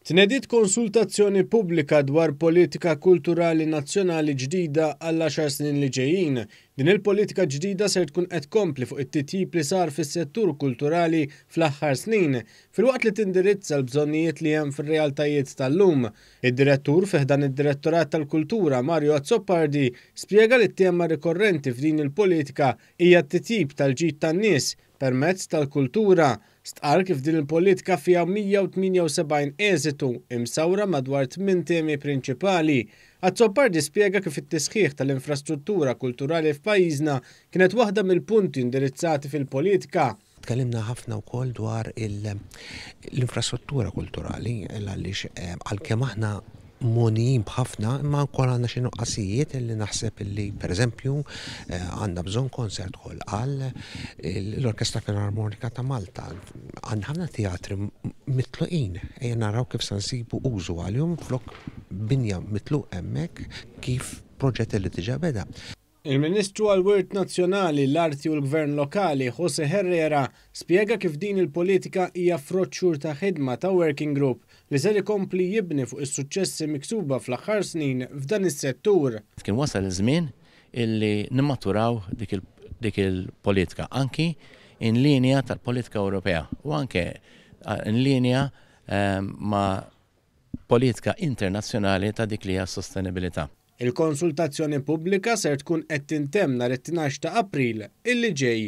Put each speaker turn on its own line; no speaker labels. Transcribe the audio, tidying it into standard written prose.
Tnediet konsultazzjoni pubblika dwar politika kulturali nazzjonali ġdida għall-għaxar snin li ġejjin. Din il-politika ġdida ser tkun qed tkompli fuq it-titjib li sar fis-settur kulturali fl-aħħar snin, filwaqt li tindirizza l-bżonnijiet li hemm fir-realtajiet tal-lum. Id-Direttur fi ħdan id-Direttorat tal-Kultura, Mario Azzopardi, spjega li t-tema rikorrenti f'din il-politika hija t-titjib tal-ġid tan-nies permezz tal-kultura. Stqarr kif din il-politika fiha 178 eżitu imsawra madwar tminn temi prinċipali. Azzopardi spjega kif it-tisħiħ tal-infrastruttura kulturali f'pajjiżna kienet waħda mill-punti indirizzati fil-politika.
Tkellimna ħafna wkoll dwar l-infrastruttura kulturali għaliex għalkemm aħna mogħnijin b'ħafna imma wkoll għandna xi nuqqasijiet li naħseb li pereżempju għandna bżonn concert hall għal l-Orkestra Filarmonika ta' Malta. Għandna ħafna teatri mitluqin, ejja naraw kif se nsibu użu għalihom flok binja mitluq hemmhekk kif proġett li diġà beda.
Il-Ministru għall-Wirt Nazzjonali, l-Arti u l-Gvern Lokali, José Herrera, spjega kif din il-politika hija frott xhur ta' ħidma ta' working group li ser ikompli jibni fuq is-suċċessi miksuba fl-aħħar snin f'dan is-settur.
Kien wasal iż-żmien illi nimmaturaw dik il-politika anki in linja tal-politika Ewropea u anke in linja ma' politika internazzjonali ta' dik li hija sostenibilità.
Il-konsultazzjoni pubblika ser tkun qed tintemm nhar it-12 ta' April illi ġej.